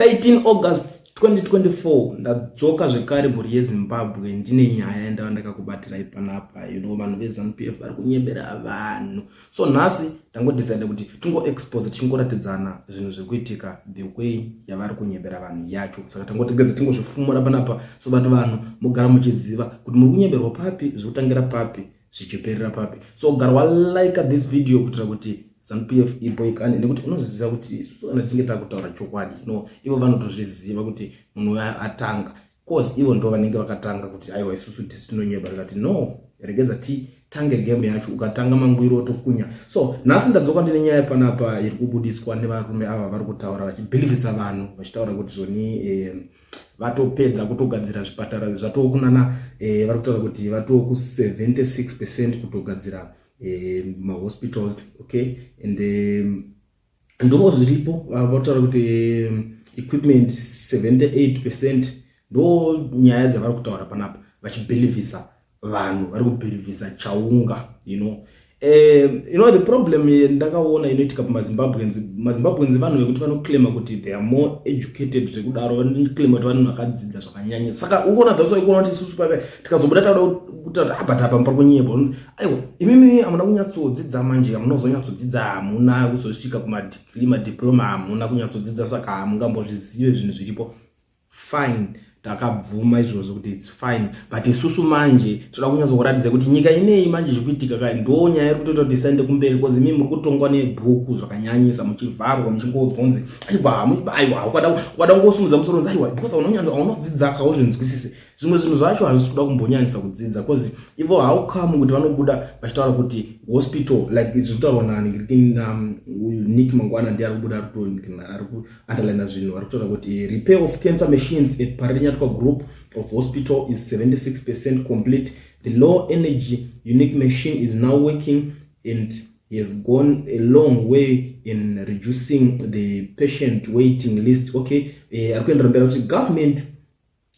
13 August 2024 ndadzoka zvekare mhuri yeZimbabwe ndine nyaya yandava ndakakubatirai panapa. Vanhu veZANU PF vari kunyebera vanhu, so nhasi tangodecide kuti tingoexpose, tichingoratidzana zvinhu zviri kuitika, the way yavari kunyebera vanhu yacho. Saka tangotegedza tingozvifumura panapa so that vanhu mugara muchiziva kuti muri kunyeberwa papi, zviri kutangira papi, zvichiperera papi. So gara walike this video kuitira kuti ZANU PF iboikane, nekuti unozviziva kuti isusu kana tinge takutaura chokwadi, no, ivo vanotozviziva kuti munhu uyo atanga, cause ivo ndo vanenge vakatanga kuti aiwa, isusu tisi tinonyeba. Tikati no, regedza titange game yacho, ukatanga mangwiro otokunya. So nhasi ndadzoka ndine nyaya panapa iri kubudiswa nevarume ava vari kutaura vachibhilivhisa vanhu, vachitaura kuti zvoni vatopedza kutogadzira zvipatara zvatokunana. Vari kutaura kuti vatoo ku76% kutogadzira mahospitals, okay, and ndo zviripo. Vataura kuti equipment 78%. Ndo nyaya dzavari kutaura panapa vachibhilivhisa vanhu, vari kubhilivhisa chaunga. The problem ndakaona inoitika pamaZimbabweans, maZimbabweans vanhu vekuti vanoclaima kuti they are more educated zvekudaro, vanoclaima kuti vanhu vakadzidza zvakanyanya. Saka ukuona, that's why ukuona kuti isusu papa tikazobuda tauda kutaura ah, but apa pari kunyepa, unonzi aiwa, imimi hamuna kunyatsodzidza manje, hamuna kuzonyatsodzidza, hamuna kuzosvika kumadegree, madiploma, hamuna kunyatsodzidza, saka hamungambozvizive zvinhu zviripo. Fine, takabvuma izvozvo kuti it's fine, but isusu manje toda kunyatsokuratidza kuti nyika inei manje zvikuitika ka. Ndo nyaya iri kutoita kuti isaende kumberi, because imi muri kutongwa nebhuku zvakanyanyisa, muchivharwa, muchingoudzwa kunzi aiwa, aiwa. Ukada kungosumudza musoro unzi aiwa, because aunodzidza kauzvinzwisise. Zvimwe zvinhu zvacho hazvisi kuda kumbonyanyisa kudzidza, because ivo how come kuti vanobuda vachitaura kuti hospital like zviri kutaurwa uyu Nick Mangwana, ndiye ari kubuda ari kuunderlina zvinhu. Vari kutaura kuti repair of cancer machines at Parirenyatwa Group of Hospital is 76% complete. The low energy unique machine is now working and has gone a long way in reducing the patient waiting list. Okay, ari kuendera mberi kuti government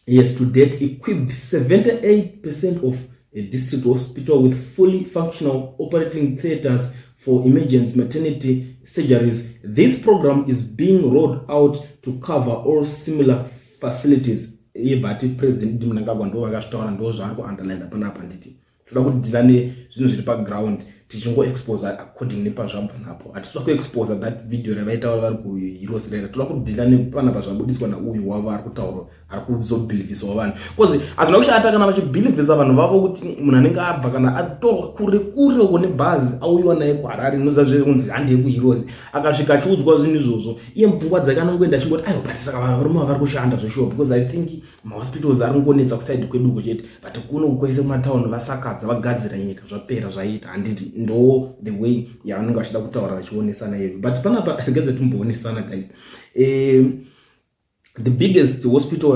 has to date equipped 78% of a district hospital with fully functional operating theaters for emergency maternity surgeries. This program is being rolled out to cover all similar facilities. Yebati President Mnangagwa ndo vakazvitaura, ndo zvaari kuunderline panapa. Nditi toda kudeala nezvinhu zviri paground, tichingoexposa according nepazvabva napo. Hatitoda kuexposa that video ravaitaura vari kuHeroes rera. Toda kudeala nepanapa zvabudiswa nauyu wavo ari kutaura, ari kuzobhilivhisawo vanhu, because hazvina kushata kana vachibhilivhisa vanhu vavo kuti munhu anenge abva kana atorwa kure kure uko nebhazi, auyiwa naye kuHarare, inoziva zvekunzi handei kuHeroes, akasvika achiudzwa zvinhu izvozvo, iye mupfungwa dzake anongoenda achingoti aiwa, but saka varume vari kushanda zveshuwa, because I think mahospitals ari kungonetsa kuside kweduko chete, but kuno kwese kumatauni vasakadza, vagadzira nyika, zvapera, zvaita. Handiti ndo the way yavanenge vachida kutaura vachionesana iyoyo? But panapa regedza timboonesana, guys. The biggest hospital,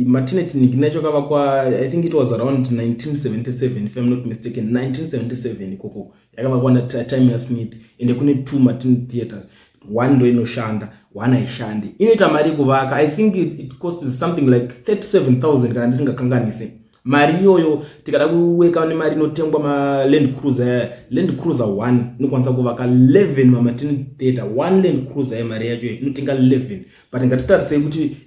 maternity nacho yakavakwa, I think it was around 1977, if I'm not mistaken, 1977 ikoko yakavakwa natime yaSmith. Ende kune two maternity theaters, one ndo inoshanda, one haishandi. Inoita mari kuvaka, I think it costs something like 37,000 kana ndisingakanganise. Mari iyoyo tikada kuweka nemari inotengwa maLand Cruiser aya, Land Cruiser 1 inokwanisa kuvaka 11 mamaternity theatre. One Land Cruiser yemari yacho inotenga 11. But ngatitarisei kuti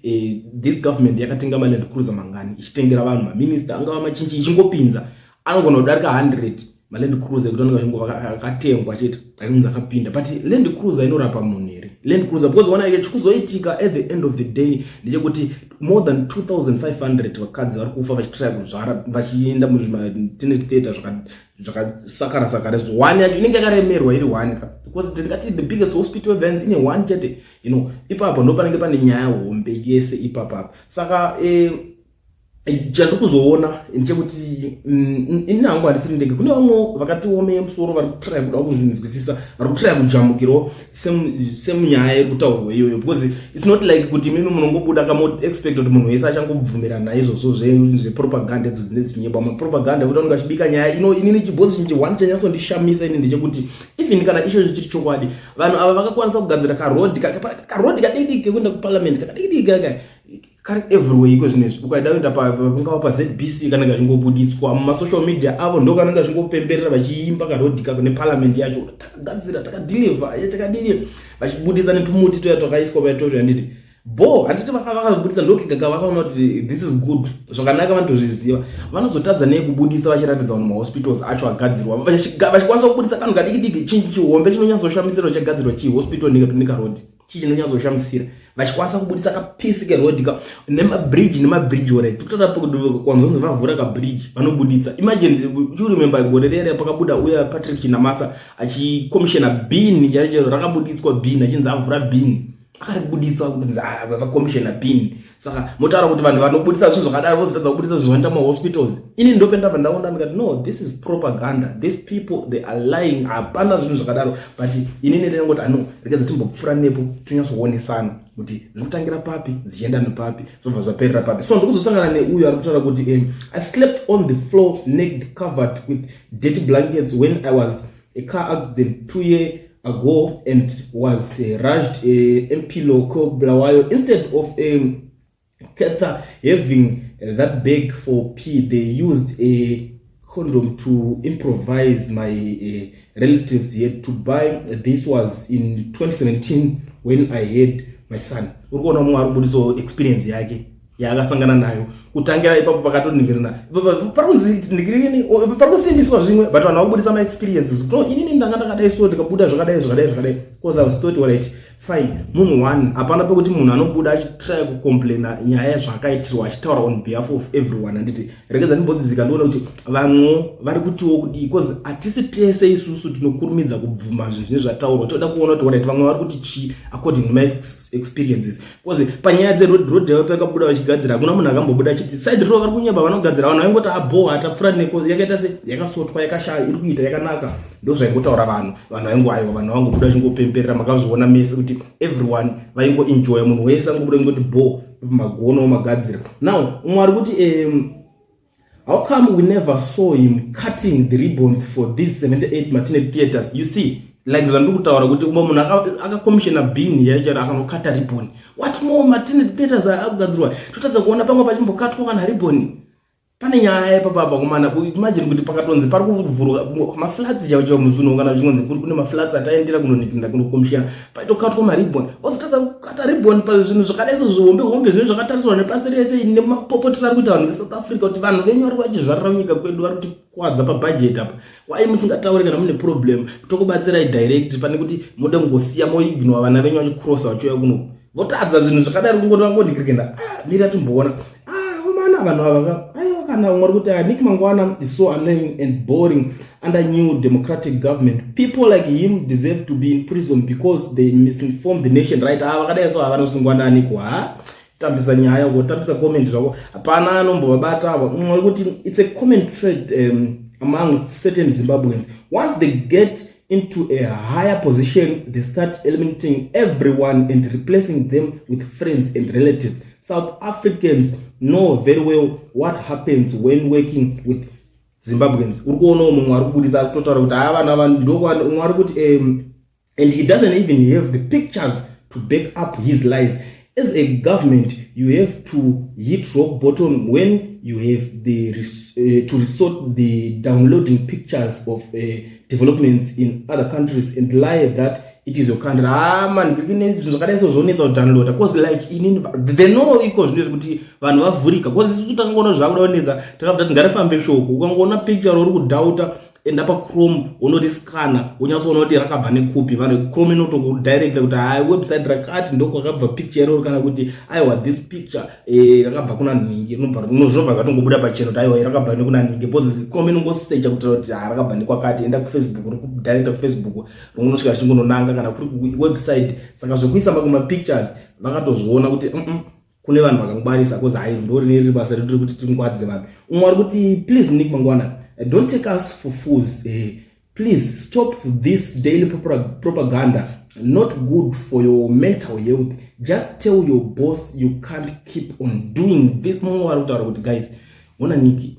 this government yakatenga maLand Cruiser mangani ichitengera vanhu, maminista angava machinji, ichingopinza anogona kudarika 100 maLand Cruiser ekuti anenge achingo akatengwa chete, achinzi akapinda. But Land Cruiser inorapa munhu here, Land Cruiser? Because ona, chikuzoitika at the end of the day ndechekuti more than 2500 vakadzi vari kufa vachitry kuzvara, vachienda muzvimaternity theatre zvakasakara sakara. One yacho inenge yakaremerwa iri one ka, because tingati the biggest hospital events ine one chete. Ipapo ndo panenge pane nyaya hombe yese ipapapa. Saka chandiri kuzoona ndechekuti ini hangu handisiri ndege. Kune vamwe vakatiomei musoro vari kutry kuda kuzvinzwisisa, vari kutry kujamukirawo semunyaya iri kutaurwa iyoyo, because it's not like kuti imimi munongobuda kamoexpect kuti munhu wese achangobvumirana naizvozvo zvepropaganda idzo dzine dzichinyebwa, mapropaganda ekuti vanenge vachibika nyaya ino. Inini chibhosi chinji one chanyatsondishamisa ini ndechekuti even kana ichocho chiri chokwadi, vanhu ava vakakwanisa kugadzira karodhi, karodhi kadiki kekuenda kuparliament, kakadiki kaka kari everywhere iko zvinezvi. Ukaida kuenda pangava paZBC, kanenge kachingobuditswa mumasocial media avo, ndo kanenge kachingopemberera vachiimba karodhi kako neparliament yacho, takagadzira, takadeliver, takadini, vachibuditsa netumuti toya twakaiswa paitoto. Handiti Bo handiti vakazvibudisa ndokigaka vakaona kuti this is good, zvakanaka, vanotozviziva. Vanozotadza nei kubudisa vachiratidza vanhu mahospitals acho agadzirwa, vachikwanisa kubudisa kanhu kadiki diki, chinhu chihombe chinonyatsoshamisira chagadzirwa chihospital nekaroad, chii chinonyatsoshamisira, vachikwanisa kubudisa kapiece keroad ka nemabridge, nemabridge. Alright, tikutaura kwanzonzi vavhura kabridge, vanobuditsa. Imagine, you remember gore rere pakabuda uya Patrick Chinamasa achicommissiona bin charo charo rakabuditswa, bin achinzi avhura bin, akaribuditswa kunzi vacommissiona bin. Saka motaura kuti vanhu vanobudisa zvinhu zvakadaro vozotadza kubudisa zvinhu zvanoita mahospitals? Ini ndopendabva ndaona ndikati, "No, this is propaganda. These people, they are lying. Hapana zvinhu zvakadaro." But inini ndinongoti ano rekedza timbopfuura nepo, tonyatsoonesana kuti dziri kutangira papi, dzichienda nepapi, zvobva zvaperera papi. So ndikuzosangana neuyo ari kutaura kuti "I slept on the floor naked, covered with dirty blankets when I was a car accident 2 year ago and was rushed Mpilo Bulawayo. Instead of catheter having that bag for pee, they used a condom to improvise. My relatives had to buy. This was in 2017 when I had my son." Uri kuona mumwe ari kubudisawo experience yake yaakasangana nayo kutangira ipapo. Pakatoningirina pari kunzi ningirini, pari kusimbiswa zvimwe, but vanhu vakubudisa maexperiences to inini ndanga ndakadai, so ndikabuda zvakadai, zvakadai, zvakadai, because I was thought, alright, fine, munhu one. Hapana pekuti munhu anobuda achitry kucomplaina nyaya yazvaakaitirwa, achitaura on behalf of everyone. Handiti rekedza ndimbodzika ndione kuti vamwe vari kutiwo kudii, because hatisi tese isusu tinokurumidza kubvuma zvinhu zvine zvataurwa. Toda kuona kuti, alright, vamwe vari kuti chii according to my experiences, because panyaya dzeroad pakabuda vachigadzira, hakuna munhu akambobuda achiti side ro vari kunyeba vanogadzira. Vanhu vaingoti abo hatapfuura neko, yakaita se yakasotwa, yakashaya, iri kuita yakanaka. Ndo zvaingotaura vanhu. Vanhu vaingo aiwa, vanhu vangobuda vachingopemberera. Makazviona mese kuti everyone vaingoenjoya, munhu wese angobuda ingoti bo magono magadzira. Now umwe ari kuti "How come we never saw him cutting the ribbons for these 78 maternity theaters?" You see, like zvandiri kutaura kuti umwe munhu akacommissiona bin yaicharo, akanokata ribbon. What more maternity theaters akugadzirwa, totadza kuona pamwe pachimbokatwa kana ribbon? Pane nyaya ipapapa kumana. Imagine kuti pakatonzi pari kuvhurwa maflats chaiwo chaiwo musi uno, kana chingonzi kune maflats ataendera kunonikinda kunocommissiona, paitokatwa maribbon, ozotadza kukata ribbon pazvinhu zvakadai so, zvihombe hombe, zvinhu zvakatarisirwa nepasi rese, nemapopotero ari kuita vanhu veSouth Africa kuti vanhu venyu vari vachizvarira munyika kwedu, vari kutikwadza pabhajeti apa. Wai musingatauri kana mune problem, tokubatsirai direct, pane kuti mude kungosiya moignora vana venyu vachicrossa vachiuya kuno, votadza zvinhu zvakadari kungoti vangonhikirikenda. Ah, mira timboona. Ah, omana vanhu ava, aiwa, kana umwe ari kuti, ah, "Nick Mangwana is so annoying and boring under new democratic government. People like him deserve to be in prison because they misinform the nation." Right, ah, vakadai so havanosungwa naniko? Ha, tambisa nyaya uko, tambisa comment zvako, hapana anombovabata ava. Umwe ari kuti, "It's a common trade amongst certain Zimbabweans. Once they get into a higher position, they start eliminating everyone and replacing them with friends and relatives. South Africans know very well what happens when working with Zimbabweans." Uri kuonawo mumwe ari kubudisa, ari kutotaura kuti haa, vanhu ava ndoumwe ari kuti "And he doesn't even have the pictures to back up his lies. As a government, you have to hit rock bottom when you have to resort the downloading pictures of developments in other countries and lie that it is your country." Ah man, zvinhu zvakadai so zvonetsa kudownloada, cause like inini they know iko zvinoita kuti vanhu vavhurika, cause isusu takangoona zvakuda kunetsa, takabva tati ngarifambe shoko. Ukangoona picture uri kudoubta, enda paChrome, unoriskana, unyatsoona kuti rakabva nekupi. Vanhu, Chrome inotokudirecta kuti hai, website rakati ndokwakabva picture iroro, kana kuti aiwa, this picture rakabva kuna nhingi. Zvinobva zvatongobuda pachena kuti aiwa, rakabva nekuna nhingi, because Chrome inongosecha kuti ha, rakabva nekwakati. Enda kuFacebook, uri kudirecta kuFacebook, ringonosvika richingononanga kana kuri kuwebsite. Saka zvekuisa mamwe mapictures, vakatozviona kuti kune vanhu vakangwarisa, cause hai, ndo rine basa redu rekuti tingwadze vanhu. Umwe ari kuti, "Please Nick Mangwana, don't take us for fools. Please stop this daily propaganda. Not good for your mental health. Just tell your boss you can't keep on doing this." Mumwe ari kutaura kuti, "Guys, ona Niki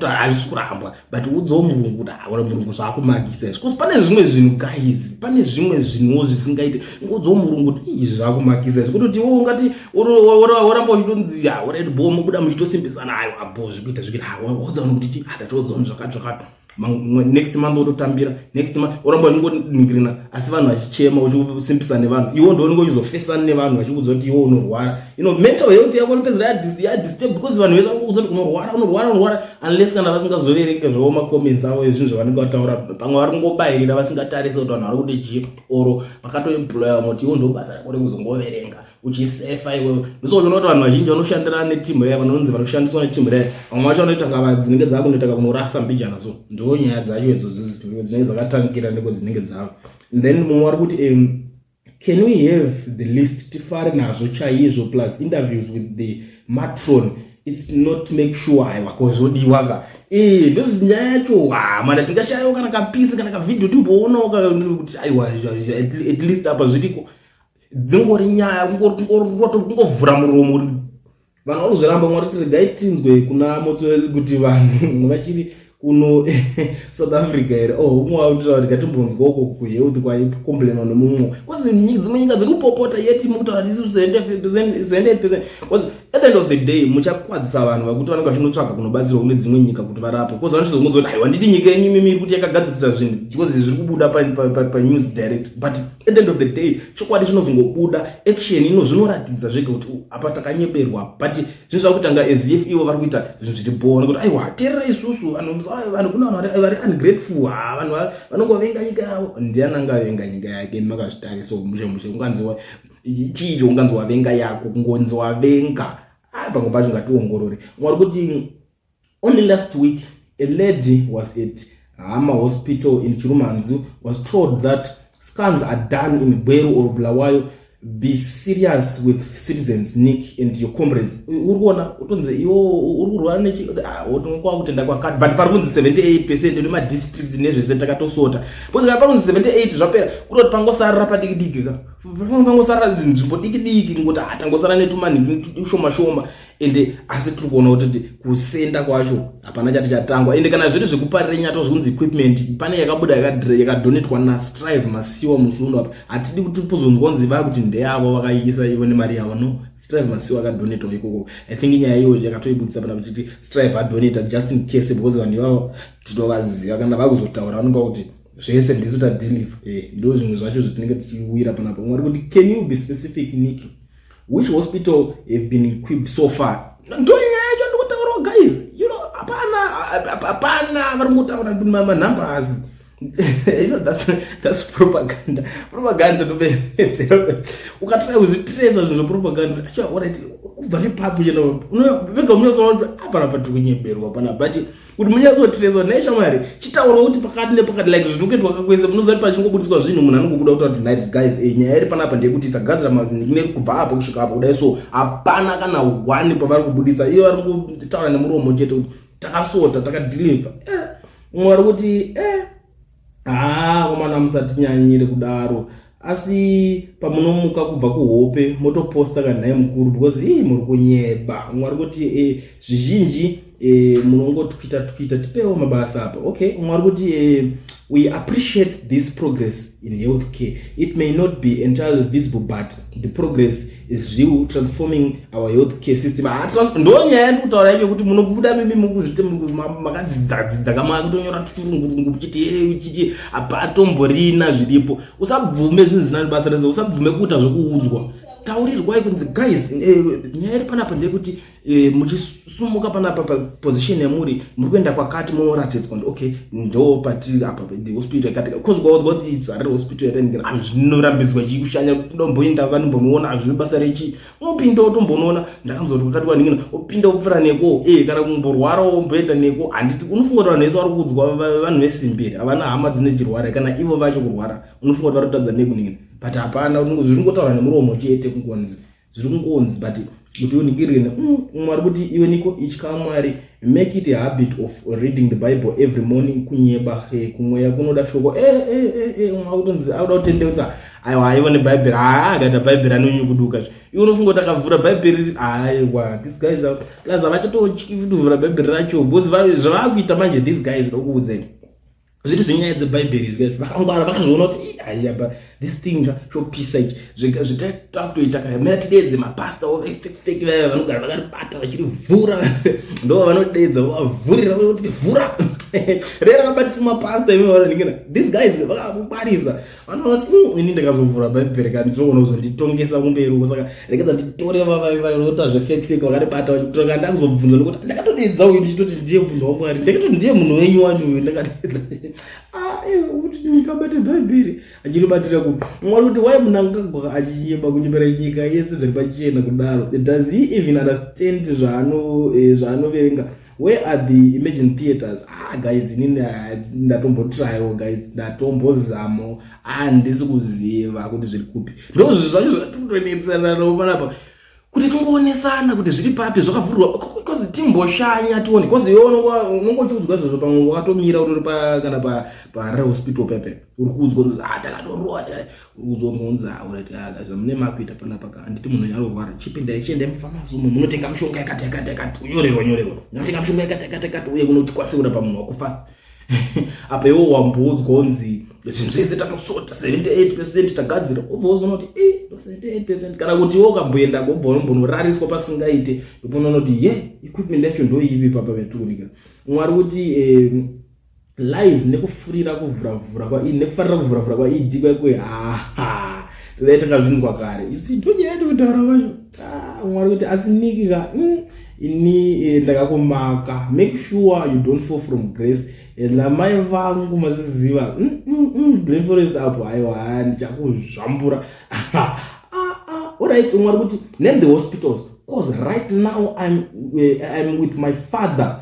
hazvisi kurambwa, but udzawo murungu kuti aona murungu zvaakumakisa izvi, because pane zvimwe zvinhu, guys, pane zvimwe zvinhuwo zvisingaite. Ngoudzawo murungu kuti izvi zvaakumakisa izvi, kutoti iwo ungati woramba uchitonzi alright, bo, mobuda muchitosimbisana, aiwa, bo, zvikuita zvikuita, waudza vanhu kuti ndatoudza vanhu zvakati zvakati." Next month wototambira, next month oramba uchingoningirina, asi vanhu vachichema, uchisimbisa nevanhu. Iwo ndo unenge uchizofesana nevanhu vachikuudza kuti iwo unorwara. Mental health yako inopedzera yadisturb because vanhu vese vangokuudza kuti unorwara, unorwara, unorwara, unless kana vasingazoverenga zvavo macomments avo ezvinhu zvavanenge vataura. Pamwe vari kungobayirira vasingatarisi kuti vanhu vari kuti chii, or vakatoemploya vamwe kuti iwo ndo basa rako rekuzongoverenga uchisefa iwewe. Ndosaka uchiona kuti vanhu vazhinji vanoshandira netimu raya, vanonzi vanoshandiswa netimu raya, vamwe vacho vanoita ngava dzinenge dzakundoita kakunorasa mbijana. So ndo nyaya dzacho idzo dzinenge dzakatangira neko dzinenge dzavo. Then mumwe vari kuti, "Can we have the list tifare nazvo chaizvo, plus interviews with the matron? It's not make sure." Aiwa, kozodiwa ka. Ndozvinyaya yacho mana tingashayiwo kana kapisi kana kavhidhio timboonawo kuti aiwa, at least apa zviriko. Dzingori nyaya kungovhura muromo, vanhu vari kuzviramba. Mwari, regai tinzwe kuna Motso kuti vanhu vachiri kuno South Africa here. Oh, umwe wakuti rega timbonzwa uko kuhealth kwaicomplainwa nemumwe, because dzimwe nyika dziri kupopota, yeti mukutaura kuti isusu 78%, because at the end of the day muchakwadzisa vanhu vakuti vanenge vachinotsvaga kunobatsirwa kune dzimwe nyika kuti varapwe, because vanochizongonzwa kuti aiwa, nditi nyika yenyu imimi iri kuti yakagadzirisa zvinhu, because zviri kubuda panews direct. But at the end of the day chokwadi chinozongobuda, action ino zvinoratidza zvega kuti apa takanyeberwa. But zvinhu zvakutanga as if ivo vari kuita zvinhu zviri bho, nekuti aiwa, teerera isusu vanhu, kuna vanhu vari ungrateful, vanhu vanongovenga nyika yavo. Ndiani angavenga nyika yake? Makazvitarisa mushe mushe, unganzi chii chounganzi wavenga yako? Kungonzi wavenga, pamwe pacho ngationgorore. Mwari kuti, "Only last week a lady was at Hama Hospital in Chirumanzu, was told that scans are done in Gweru or Bulawayo. Be serious with citizens, Nick and your comrades." Uri kuona utonzi iwo uri kurwara nechikwa kutenda kwakati, but pari kunzi 78% nemadistricts nezvese takatosota, because kana pari kunzi 78 zvapera, kutoti pangosarira padiki diki ka, pangosarira nzvimbo diki diki, ngoti tangosara netumanhi shoma shoma. Ende asi tiri kuona kuti kusenda kwacho hapana chati chatangwa. Ende kana zviri zvekuparira nyato, zvekunzi equipment, pane yakabuda yakadonetwa naStrive Masiwa musi uno. Apa hatidi kuti kuzonzwa kunzi vakuti ndeyavo, vakaiisa ivo nemari yavo. No, Strive Masiwa akadonetwa ikoko. I think nyaya iyoyo yakatoibudisa pana kuchiti Strive adonata just in case, because vanhu ivavo tinovaziva, kana vakuzotaura vanonga kuti zvese ndisu tadeliver. Ndo zvimwe zvacho zvatinenge tichiwira panapa. Mwari kuti, "Can you be specific, Nick, which hospital have been equipped so far?" Ndo nyaya yacho ndikutaurawo, guys. Hapana, hapana, vari kungotaura manumbers. That's propaganda. Propaganda ndopedzera ukatry kuzvitresa zvinhu zvepropaganda. Alright, kubva nepapo chena vega munyatsoona kuti apana patiri kunyeberwa pana, but kuti munyatsotresa naishamwari, chitaurwa kuti pakati nepakati, like zviri kuitwa kakwese. Munoziva kuti pachingobudiswa zvinhu, munhu anongokuda kutaura kuti, "Night guys, nyaya iri panapa ndeyekuti tagadzira kubva apo kusvika apo kudai." So hapana kana one pavari kubudisa, iyo vari kutaura nemuromo chete kuti takasota, takadeliver. Umwe vari kuti, haa komana, musatinyanyire kudaro, asi pamunomuka kubva kuhope motoposta kanhai mukuru, because ii muri kunyeba. Umwe ari kuti, zvizhinji munongotwita twita, tipewo mabasa apa." Okay, umwe ari kuti, "We appreciate this progress in health care. It may not be entirely visible, but the progress is real, transforming our health care system." Ndo nyaya yandikutaura yacho kuti munobuda mimi mukuzviti makadzidzadzidza kamakutonyora tuchirungurungu muchiti chichi, hapatomborina zviripo. Usabvume zvinhu zvisina basa rese, usabvume kuita zvekuudzwa. Taurirwai kunzi, "Guys, nyaya iri panapa ndeyekuti muchisumuka panapa paposition yamuri, muri kuenda kwakati." Munoratidzwa kuti okay, ndo patiri apa, the hospital yakati, cause kwaudzwa kuti it's Harare Hospital yataingira, zvinorambidzwa chii kushanya domboenda vanombonoona zvine basa rechi, unopinda utombonoona. Ndakanzwa kuti kwakati waningina upinda upfuura neko, kana kumborwarawo umboenda neko. Handiti unofunga kuti vanhu vese vari kuudzwa vanhu vesimberi havana hama dzine chirwara, kana ivo vacho kurwara, unofunga kuti vari kutadza nekuningina? But hapana, zviri kungotaura nemuromo chete, kungonzi zviri kungonzi, but kuti uningirire. Umwe ari kuti, "Iwe Niko, itya Mwari. Make it a habit of reading the Bible every morning. Kunyeba kumweya kunoda shoko." Umwe akutonzi akuda kutendeutsa. Aiwa, aiwa, nebhaibheri, haa, akaita bhaibheri anonyukuduka. Iwe unofunga kuti akavhura bhaibheri? Aiwa, these guys plus havachatotyi kuvhura bhaibheri racho, because zvavakuita manje these guys, ndokuudzai, zviri zvenyaya dzebhaibheri, vakangwara, vakazviona kuti aiapa. This thing chopisa ichi, zvitakutoita kaya mira tidedze mapasta fake vaya vanogara vakaribata vachirivhura, ndo vanodedza vavhurira kuti vhura ree rakabatiswa mapasta. Imi vanoningina, these guys vakamugwarisa, vanoona kuti ini ndakazovhura Bhaibheri kani ndinoona kuzonditongesa kumberi uko, saka rekedza nditore vavaita zvefake fake vakaribata vachikutora. Ndakuzobvunza nekuti ndakatodedza uyu ndichitoti ndiye munhu waMwari, ndakatoti ndiye munhu wenyu wani uyu. Ndakadedza kuti nyika bate Bhaibheri achiribatira kupi? Mwari kuti wai Mnangagwa achinyeba kunyebera nyika yese zviri pachena kudaro? Does he even understand zvaanoverenga? Where are the imagine theaters? Ah guys, inini ndatombotraiwo guys, ndatombozamo, handisi kuziva kuti zviri kupi. Ndo zvinhu zvacho zvatikutonetserana panapa kuti tingoonesana kuti zviri papi, zvakavhurwa, because timboshanya tione, because iwe unongochiudzwa izvozvo, pamwe wakatomira utori kana paHarare Hospital pepe, uri kuudzwa kunzi ah, takatorowa, uri kuudzwa kunzi alright, zvamune makuita panapa ka, handiti munhu arorwara, chipindai, chiendai mupharmacy umo, munotenga mishonga yakati yakati yakati, unyorerwa nyorerwa, munotenga mishonga yakati yakati yakati, uye kunoti kurapa munhu wakufa. Apa iwo wamboudzwa kunzi zvinhu zvese tatosota, 78% tagadzira, ubva uzoona kuti e 78%, kana kuti iwe ukamboenda ubva unombonorariswa pasingaite, ndoponoona kuti ye equipment yacho ndoipi papa vetikunikira. Mwari kuti lies nekufurira kuvhuravhura kwa nekufarira kuvhuravhura kwaED kwekwe, haha, todai takazvinzwa kare. You see, ndonyaya yandikutaura vacho. Ah, Mwari kuti asi Niki ka, ini ndakakumaka, make sure you don't fall from grace. Lamai vangu maziziva Glen Forest apo, aiwa, ndichakuzvambura. Alright, Mwari kuti name the hospitals, 'cause right now I'm with my father.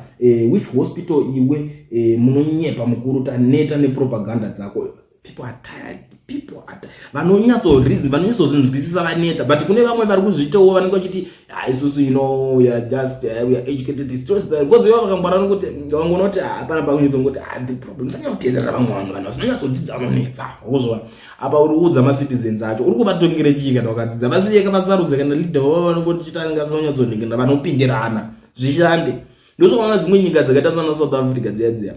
Which hospital iwe? Munonyepa mukuru, taneta nepropaganda dzako. People are tired, people are vanonyatso reason, vanonyatsozvinzwisisa, vaneta. But kune vamwe vari kuzviitawo, vanenge vachiti ah, isusu, we are just we are educated. It's just that because ivo vakangwara nokuti vangoona kuti hapana pakunyatsongoti ah, the problem sanyanya kuteerera vamwe vanhu, vanhu vasinonyatsodzidza vanonetsa. Ukuzviona apa uri kuudza macitizens acho, uri kuvatongere chii kana wakadzidza? Vasiyeka vasarudze kana leader wavo vanongoti chitanga asinonyatsonhingira, vanopindirana, zvishande. Ndozoona dzimwe nyika dzakaita sana South Africa dziya dziya,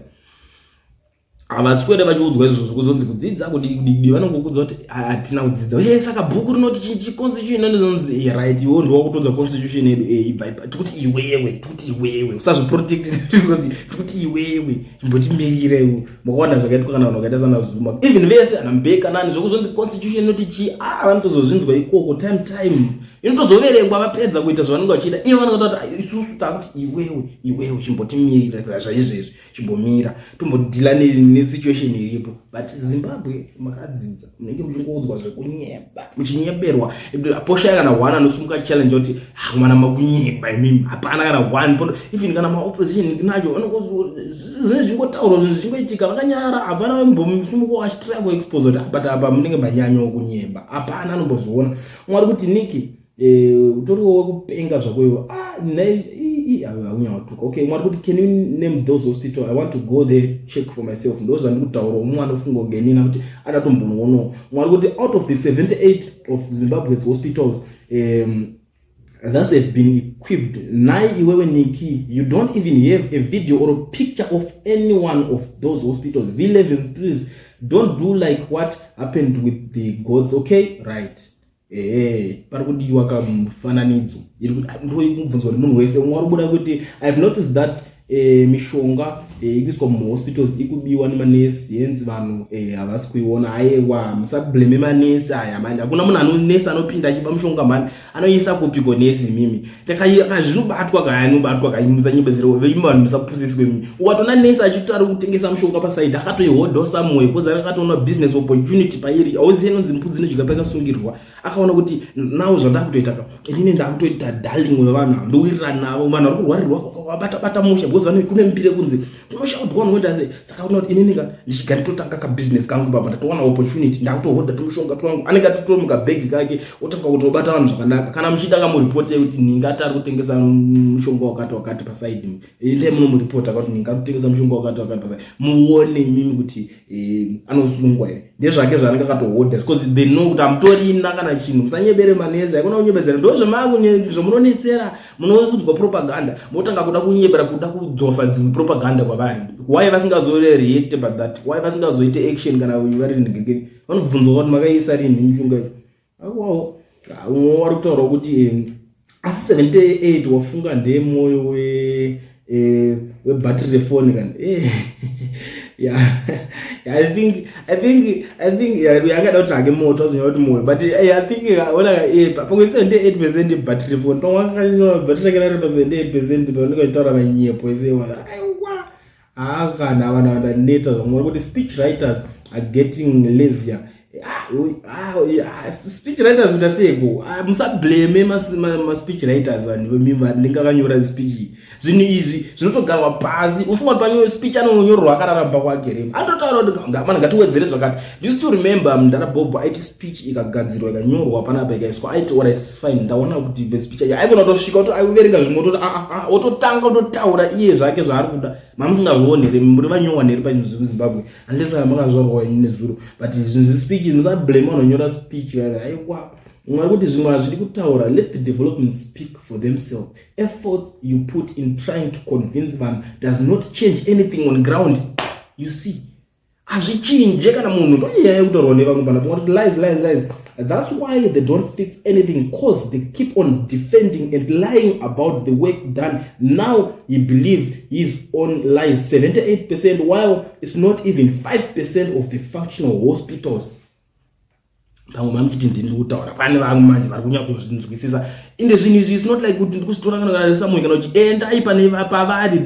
havaswere vachiudzwa izvozvo kuzonzi kudzidza kudii. Vanongokudza kuti hatina kudzidza e, saka bhuku rinoti chiconstitution inonzi right, iwe ndiwakutodza constitution yedu. Ibva ipa, tikuti iwewe, tikuti iwewe usazviprotect, tikuti iwewe chimbotimirira iwe. Makaona zvakaitwa kana vanhu vakaita sana Zuma, even vese ana Mbeki nani, zvokuzonzi constitution inoti chi, a vanotozozvinzwa ikoko. Time time inotozoverengwa vapedza kuita zvavanenge vachiita ivo. Vanenge kuti isusu takuti iwewe, iwewe chimbotimirira zvaizvezvi, chimbomira tombodhila nesituation iripo. But Zimbabwe makadzidza, munenge muchingoudzwa zvekunyeba, muchinyeberwa. Poshaya kana one anosumuka challenge kuti mwana makunyeba imimi, hapana kana one. Even kana maopposition nacho zvinenge zvichingotaurwa, zvinhu zvichingoitika, vakanyarara, hapana mbosumuka wachitry kuexpose kuti but apa munenge manyanyawo kunyeba, hapana anombozviona. Mwari kuti Niki utoriwo wekupenga zvako iwe. Ah, haunyautuka. Okay, Mwari kuti can you name those hospital? I want to go there, check for myself. Ndo zvandiri kutaura, umwe anofunga kungenina kuti adatombonoonawo. Mwari kuti out of the 78 of Zimbabwe's hospitals thus have been equipped, nai iwewe Niki, you don't even have a video or a picture of any one of those hospitals. V11, please don't do like what happened with the gods. Okay, right, ehe, pari kudiwa kamufananidzo ndoikubvunzwa nemunhu wese. Umwe wari kubuda kuti I have noticed that mishonga ikuiswa muhospitals ikubiwa nemanesi, henzi vanhu havasi kuiona. Aiwa, musablame manesi aya mani, hakuna munhu anonesi anopinda achiba mushonga mani, anoisa kupiko nesi imimi? Zvinobatwa kaya, anobatwa kai, musanyebezere vanhu, musapusiswe mimi. Ukatoona nesi achiti ari kutengesa mushonga pasaidi, akatoihodha somewhere because akatoona business opportunity pairi. Auzive inonzi mbudzi inodya pakasungirwa. Akaona kuti now zvandakutoita ka, inini ndakutoita darling wevanhu ava, ndowirirana navo, vanhu vari kurwarirwa vabata bata musha, because vane kune mbiri yekunzi unoshaudwa unoita sei. Saka akaona kuti inini ka ndichiga nditotanga kabusiness kangu papa, ndatowana opportunity, ndakutohodha tumushonga twangu, anenge atotori mukabhegi kake, otanga kutobata vanhu zvakanaka. Kana muchida kamuripoti yekuti ningati ari kutengesa mushonga wakati wakati pasaidi, endai munomuripota kuti ninga ari kutengesa mushonga wakati wakati pasaidi, muone imimi kuti anosungwa here. Ndezvake zvaanenge akatohodha because they know kuti hamutorina kana chinhu. Musanyebere manesi, haikona kunyebedzera, ndo zvemunonetsera. Munoudzwa propaganda, motanga kuda kunyebera, kuda kudzosa dzimwe propaganda kwavari. Why vasingazoreact about that? Why vasingazoite action kana vari ndigegeni? Vanobvunzwa kuti makaisa rini mushonga? Aiwawo, umwe wari kutaura kuti asi 78 wafunga ndemwoyo webhatiri refoni kana. Yeah, I think yakada kuti hake moto azonyora kuti moyo, but I think ona pamwe 78% battery phone, pamwe akanyora battery rake rari pa 78% pavanenge vachitaura manyepo ese. Aiwa, haa, kana vanhu vandaneta zvamwe kuti speech writers are getting lazier. Ah, speech writers kuita seiko? Ah, musablame maspeech writers, vanhu vanenge vakanyora speech iyi. Zvinhu izvi zvinotogarwa pasi. Ufunga kuti panyore speech anonyorwa akararamba kwake rema anototaura kuti mana ngatiwedzere zvakati. Do you still remember mudhara Bob aiti speech ikagadzirwa, ikanyorwa panapa, ikaiswa, aiti, "Alright, it's fine, ndaona kuti the speech ayi," aikona kutosvika kuti aiverenga zvimwe, ototi ah, ah, ah, ototanga kutotaura iye zvake zvaari kuda. Mamusingazvioni here? Muri vanyowa here pazvinhu zvemuZimbabwe? Unless kana makazvarwa nezuro. But zvinhu zvespeech, musablame vanonyora speech. Aiwa, mwari kuti zvimwe hazvidi kutaura. Let the development speak for themselves. Efforts you put in trying to convince vanhu does not change anything on ground. You see, hazvichinje kana munhu. Ndonyaya yekutaurwa nevamwe pana pamwe kuti lies, lies, lies. That's why they don't fix anything, 'cause they keep on defending and lying about the work done. Now he believes his own lies, 78%, while it's not even 5% of the functional hospitals. Pamwe mamuchiti ndini kutaura, pane vamwe manje vari kunyatsozvinzwisisa. Inde zvinhu izvi, it's not like kuti ndikuzvitora kana samwe kana kuti endai pane pavari,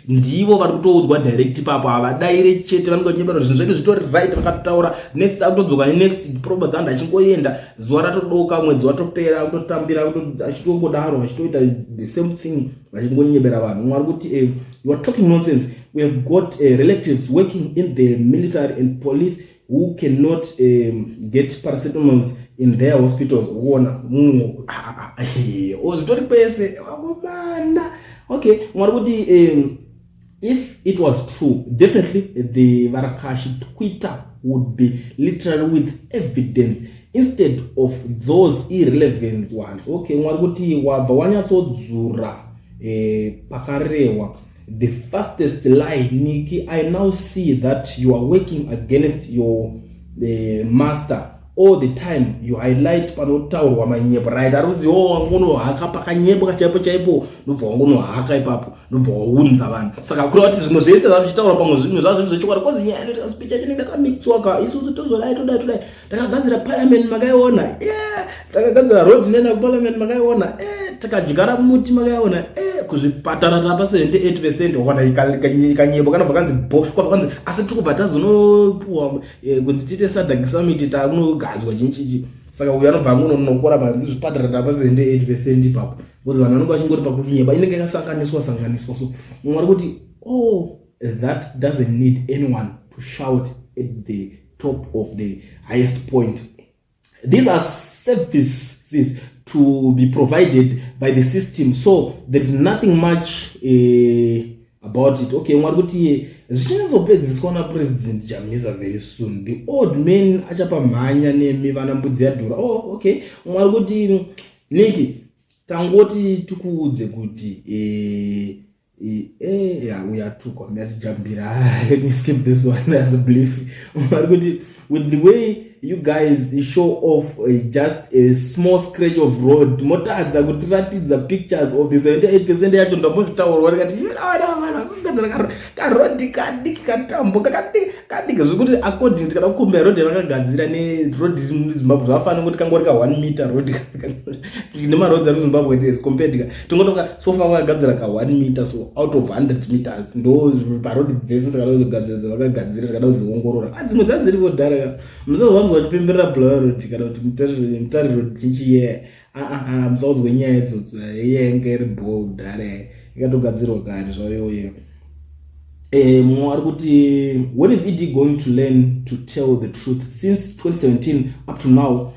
ndivo vari kutoudzwa direct ipapo. Havadaire chete, vanenge vachinyepera zvinhu zvedu zvitori right. Vakataura, next akutodzoka nenext propaganda, achingoenda, zuva ratodoka, mwedzi watopera, kutotambira achitongodaro, vachitoita the same thing, vachingonyebera vanhu. Mwari kuti you are talking nonsense. We have got relatives working in the military and police who cannot get paracetamols in their hospitals. Kuona zvitori kwese, vakomana. Okay, mwari kuti if it was true, definitely the Varakashi Twitter would be literally with evidence instead of those irrelevant ones. Okay, mwari kuti wabva wanyatsodzura pakarehwa the fastest lie. Niki, I now see that you are working against your master all the time. You highlight panotaurwa manyepo, right? Ari kunzi o wangonohaka pakanyepo kachaipo chaipo, ndobva wangonohaka ipapo, ndobva waunza vanhu. Saka kureva kuti zvimwe zvese zvazvichitaura, pamwe zvimwe zvazvo zviri zvechokwadi, 'cause nyaya inoita speech yacho inenge yakamixwa ka. Isusu tozodai, todai, todai, takagadzira parliament makaiona, yeah. Takagadzira road nena kuparliament makaiona, takadyara muti makaiona, kuzvipatara tapa 78%. Wakana kanyebo kanobva kanzi bo, kwabva kanzi asi tiri kubva tazonopuwa kunzi tiite SADC summit, takunogadzwa chinchichi. Saka uyu anobva angononokora panzi zvipatara tapa 78% ipapo, because vanhu vanonge vachingori pakunyeba, inenge yakasanganiswa sanganiswa. So mumwe ari kuti, oh, that doesn't need anyone to shout at the top of the highest point. These are services to be provided by the system, so there is nothing much about it. Okay, mwari kuti zvichinyatsopedziswa naPresident Chamisa very soon. The old man achapamhanya nemi vana mbudzi yadhura. Oh, okay, mwari kuti Niki, tangoti tikuudze kuti ya uyatukwa ndiyatijambira. Let me skip this one as a belief. Mwari kuti with the way you guys show off just a small scratch of road, motadza kutiratidza pictures of the 78% yacho. Ndambozvitaurwa ndikati kugadzira karodhi kadiki, katambo kakadiki kadiki zvekuti according tikada kukombera rodhi yavakagadzira nerodhi iri muZimbabwe, zvavafanira kuti kangori ka 1 meter road nemarodzi ari kuZimbabwe as compared ka tingotoka. So far vakagadzira ka 1 meter, so out of 100 meters ndo parodhi dzese tikada kuzogadzira dzavakagadzira. Tikada kuziongorora, ah, dzimwe dzadziriko dhara ka. Musazvanzwa vachipemberera Bulawayo Road kana kuti Mutare Road chichiye. Aa, musaudzwe nyaya idzodzo. Iye yange iri bho kudhara, ikatogadzirwa kare zvayoyo. Mumwe ari kuti, when is ED going to learn to tell the truth? Since 2017 up to now,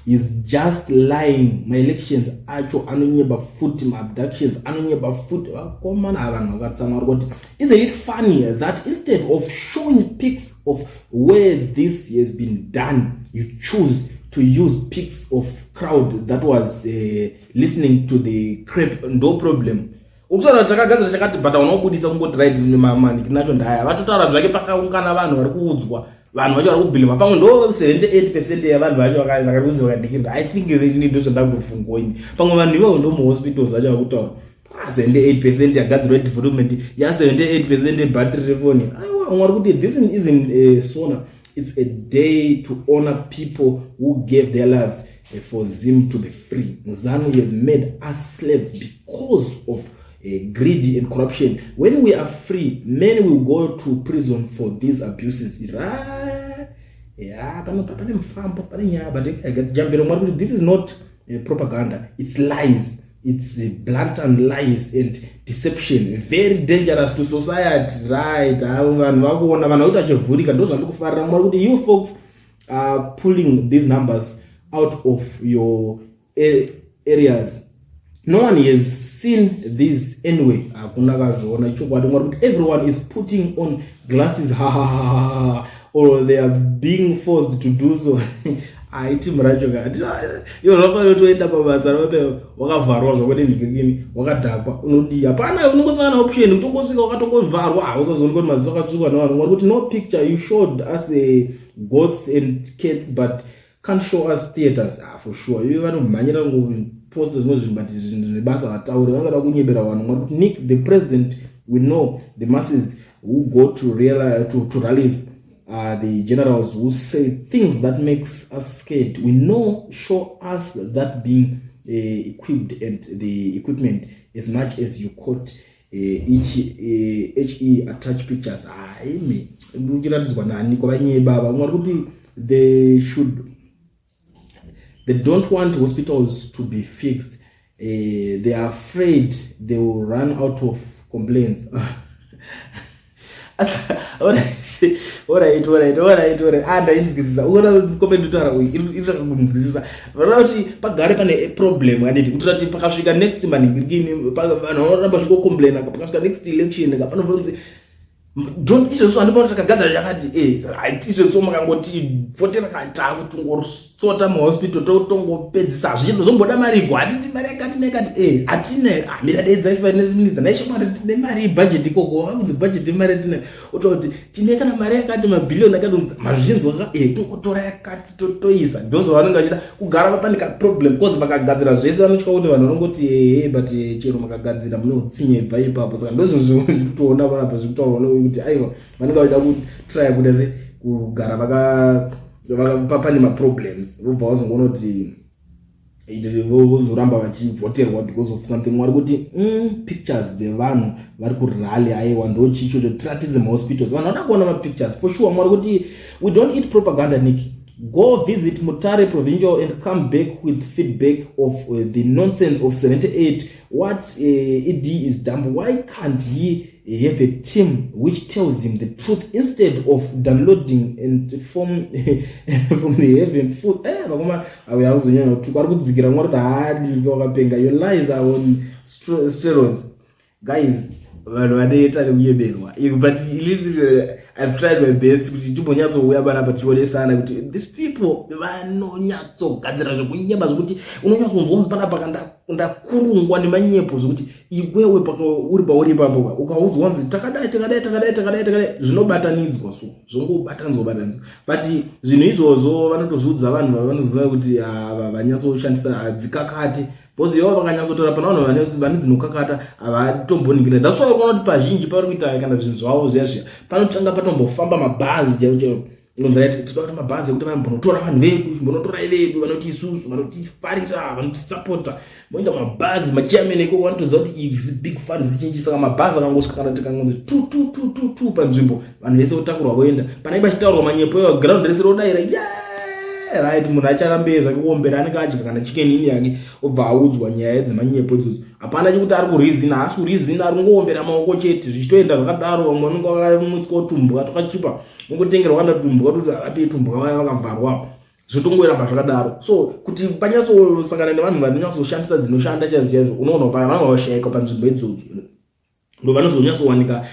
is just lying. Maelections acho anonyeba futi, maabductions anonyeba futi. Vakomana ava, vanhu vakatsamwa. Vari kuti, isn't it funny that instead of showing pics of where this has been done, you choose to use pics of crowd that was listening to the crap? No problem. Ukutaura kuti takagadzira chakati, but hauna kubudisa kungoti right maniki nacho ndaya. Vatotaura zvake pakaungana vanhu vari kuudzwa, vanhu vacho vari kubhilima pamwe ndo 78% yevanhu vacho vakakunzi vakadikirira. I think ini ndo zvandakufungo ini, pamwe vanhu ivavo ndo muhospitals vacho vakutaura 78% yagadzirwa development ya 78% yebattery refoni. Aiwa, umwe ari kuti this isn't a SONA, it's a day to honor people who gave their lives for Zim to be free. ZANU has made us slaves because of greed and corruption. When we are free, many will go to prison for these abuses. Right? Yeah, pane mufambo, pane nyaya, but jambiro mwari kuti this is not propaganda, it's lies, it's blatant lies and deception, very dangerous to society. Right, vanhu vakuona, vanhu vakuti vachivhurika, ndo zvandikufarira. Mwari kuti you folks are pulling these numbers out of your areas. No one has seen this anyway. Hakuna kazviona chokwadi. Mwari kuti everyone is putting on glasses, ha ha ha ha, or they are being forced to do so. Aitimu racho ka, ivo zvafanira kutoenda pabasa rape wakavharwa zvakodini, wakadhakwa, unodii? Hapana, unongosangana option kutongosvika wakatongovharwa, hausazooni kuti maziso akatsvuka nevanhu. Mwari kuti no picture. You showed us goats and cats but can't show us theaters. Ah, for sure, ivo vanomhanyira kungoposta zvimwe zvinhu, but zvinhu zvebasa vatauri vangada kunyebera vanhu. Mwari kuti Nick the president, we know the masses who go to rallies are the generals who say things that makes us scared. We know. Show us that being equipped and the equipment as much as you quote each he attach pictures. Haimi uchiratidzwa nani kwavanyeba vamwe vari kuti they don't want hospitals to be fixed. They are afraid they will run out of complaints. Alright. Ah, ndainzwisisa. Uona comment taura uyu iri kunzwisisa. Vanoda kuti pagare pane problem handiti, kutoda kuti pakasvika next manhingirikini vanhu vanoramba zvingocomplaina. Pakasvika next election kapanobvunzi don't izvozvo handipona takagadzira chakati izvozvo makangoti vhotera takutongosota muhospital, totongopedzisa hazvino zomboda mari igo hatiti mari yakati nekati hatina mira deedza finance minister naishamwari tine mari budget ikoko vakunzi budget mari tine ototi tine kana mari yakati mabhiliyoni akati mazvichinzwa ka kungotora yakati toisa. Ndozvavanenge vachida kugara pane kaproblem because vakagadzira zvese vanotya kuti vanhu vanongoti ehe, but chero makagadzira mune utsinye bva ipapo. Saka ndozvo zvikutoona panapa zvikutaurwa neuyu kuti aiwa, vanenge vachida kutraya kuita se kugara pane maproblems, vobva vazongoona kuti vozoramba vachivhoterwa because of something. Mwari kuti pictures dzevanhu vari kurally, aiwa, ndo chichocho tiratidze mahospitals, vanhu vada kuona mapictures for sure. Mwari kuti we don't eat propaganda. Nick, go visit Mutare Provincial and come back with feedback of the nonsense of 78. What ed is dumb. Why can't he have a team which tells him the truth instead of downloading and from the heaven food? Vakoma auya kuzonyanya kutuka, ari kudzikira. Mwari kuti haanike wakapenga. Your lies are on steroids. Guys, vanhu vanoita nekunyeberwa, but I've tried my best kuti timbonyatsouya panapa tichionesana kuti these people vanonyatsogadzira zvekunyeba zvokuti unonyatsonzwa kunzi panapa ndakurungwa nemanyepo, zvokuti iwewe uri pauri ipapo ukaudzwa kunzi takadai, takadai, takadai, takadai, takadai, zvinobatanidzwa, so zvongobatanidzwa batanidzwa. But zvinhu izvozvo vanotozviudza vanhu vavanoziva kuti vanyatsoshandisa dzikakati, because ivo vakanyatsotaura pana vanhu vane dzinokakata havatomboningirira. That's why ukaona kuti pazhinji pavari kuita kana zvinhu zvavo zviya zviya, panotanga patombofamba mabhazi chaivo chaivo. Inonzi right, tinoda kuti mabhazi ekuti vambonotora vanhu vedu, chimbonotorai vedu vanoti isusu vanotifarira, vanotisapota, moenda mabhazi machairman ikoko vanotoziva kuti izi big fund zichinji. Saka mabhazi akangosvika kana tikangonzi tu tu tu tu tu panzvimbo, vanhu vese votakurwa voenda panenge pachitaurwa manyepo iwa, ground rese rodaira ye right. Munhu acharambei zvake kuombera, anenge adya kana chicken ini yake, obva audzwa nyaya dzemanyepo idzodzo. Hapana chekuti ari kurizina, haasi kurizina, ari kungoombera maoko chete, zvichitoenda zvakadaro. Vamwe vanenge vakamwitswa tumbwa twakachipa, ungotengerwa kana tumbwa toti avapei tumbwa vaya vakavharwa, zvotongoramba zvakadaro. So kuti panyatsosangana nevanhu vanonyatsoshandisa dzinoshanda chaizvo chaizvo, unoona paya vanenge vashayika panzvimbo idzodzo, ndo vanozonyatsowanika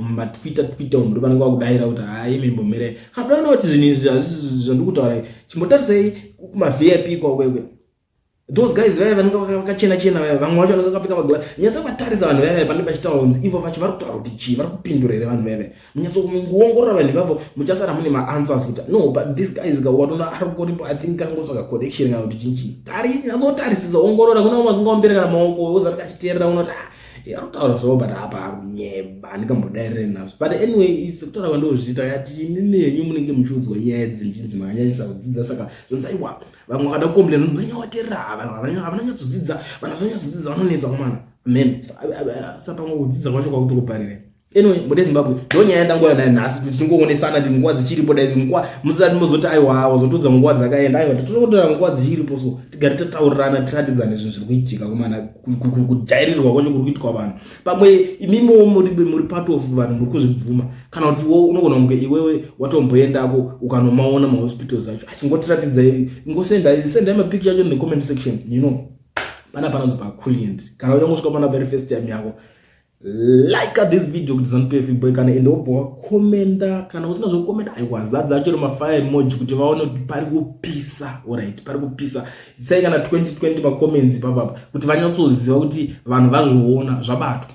mumatwitter twitter umu, ndo vanenge vakudaira kuti hai mimbomere kadoona kuti zvinhu izvi hazvisi zvandikutaura. Chimbotarisai kumaVIP kwakwekwe. Those guys vaya vanenge vakachena chena vaya, vamwe vacho vanenge vakapfeka maglass. Nyatsa kuvatarisa vanhu vaya vaya panenge pachitaura kunzi ivo vacho vari kutaura kuti chii, vari kupindura here vanhu vaya vaya. Munyatso kuongorora vanhu ivavo, muchasara mune maanswers kuti no, but this guys ka watoona ari kungoripo, I think akangotsvaga connection kana kuti chii chii. Tari nyatsotarisisa, ongorora. Kuna vamwe vasingaombere kana maoko, wozarika achiteerera, unoti ah, ari kutaura zvavo, but apa ari kunyeba, handikambodairire nazvo. But anyway, sekutaura kwandozviita yati imimi henyu munenge muchiudzwa nyaya idzi muchinzi makanyanyisa kudzidza, saka zvonzi aiwa, vamwe vakada kucomplaina nzonyawaterera, vanhu havana nyatsodzidza, vanhu vasanyatsodzidza vanonetsa kumana amen. Sa pamwe kudzidza kwacho kwakutokuparirei. Anyway, mune Zimbabwe, ndo nyaya yandangoya nayo nhasi, kuti tingoonesana ndi nguva dzichiripo. Dai nguva musati mozoti aiwa, wazotoudza nguva dzakaenda. Aiwa, titototora nguva dzichiripo, so tigare tataurirana, tiratidzane zvinhu zviri kuitika kumana, kujairirwa kwacho kuri kuitwa vanhu. Pamwe imimiwo muri part of vanhu muri kuzvibvuma, kana kuti wo unogona kunge iwewe watomboendako ukanomaona mahospitals acho achingotiratidzai. Ingosendai, sendai mapicture acho in the comment section. Pana panonzi paCulient. Kana uchangosvika pana very first time yako, like this video kuti ZANU PF boy kana ende wobva wakomenda. Kana usina zvokukomenda, aiwa, zadza acho mafire emoji kuti vaone kuti pari kupisa. Alright, pari kupisa. Isai kana 2020 macomments ipapapa kuti vanyatsoziva kuti vanhu vazviona zvabatwa.